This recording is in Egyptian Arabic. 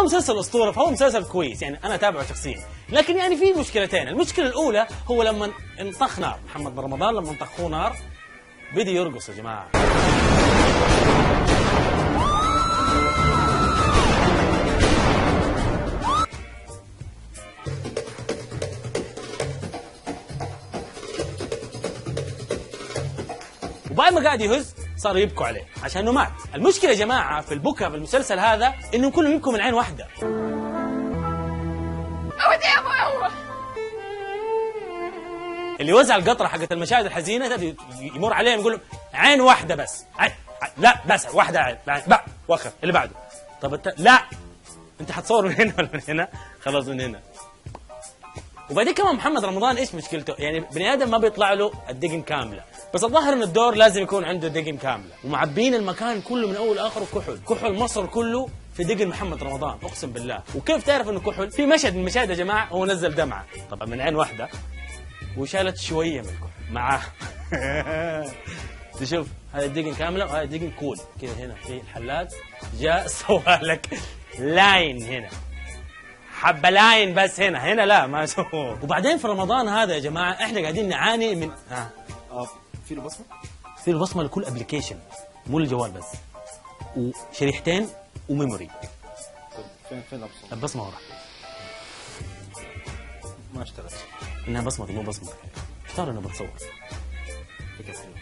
ما مسلسل اسطورة فهو مسلسل كويس، يعني انا اتابعه شخصيا، لكن يعني في مشكلتين. المشكلة الاولى هو لما انطخ نار محمد بن رمضان، لما انطخوه نار بدي يرقص يا جماعة. وبعد ما قاعد يهز صاروا يبكوا عليه عشانه مات. المشكلة يا جماعة في البكا في المسلسل هذا انهم كلهم يبكوا من عين واحدة. اللي وزع القطرة حقت المشاهد الحزينة يمر عليهم يقول لهم عين واحدة بس، عين. لا بس واحدة عين، بقى وخر اللي بعده. طب انت لا، انت حتصور من هنا ولا من هنا؟ خلاص من هنا. وبعدين كمان محمد رمضان ايش مشكلته؟ يعني بني ادم ما بيطلع له الدقن كاملة، بس الظاهر ان الدور لازم يكون عنده دقن كاملة، ومعبين المكان كله من اول لاخره كحل، كحل مصر كله في دقن محمد رمضان، اقسم بالله. وكيف تعرف انه كحل؟ في مشهد من المشاهد يا جماعة هو نزل دمعه، طبعا من عين واحدة، وشالت شوية من الكحل معاه. تشوف هذه الدقن كاملة وهذه الدقن cool كذا. هنا في الحلاق جاء سوى لك line هنا، حبه line بس هنا، هنا لا ما سووا. وبعدين في رمضان هذا يا جماعة احنا قاعدين نعاني من في له بصمة؟ في له بصمة لكل application، مو للجوال بس، وشريحتين و memory. طيب فين البصمة؟ البصمة ورا. ما اشتغلت. انها بصمتي مو بصمتك. اختار انه بتصور. فكرة حلوة.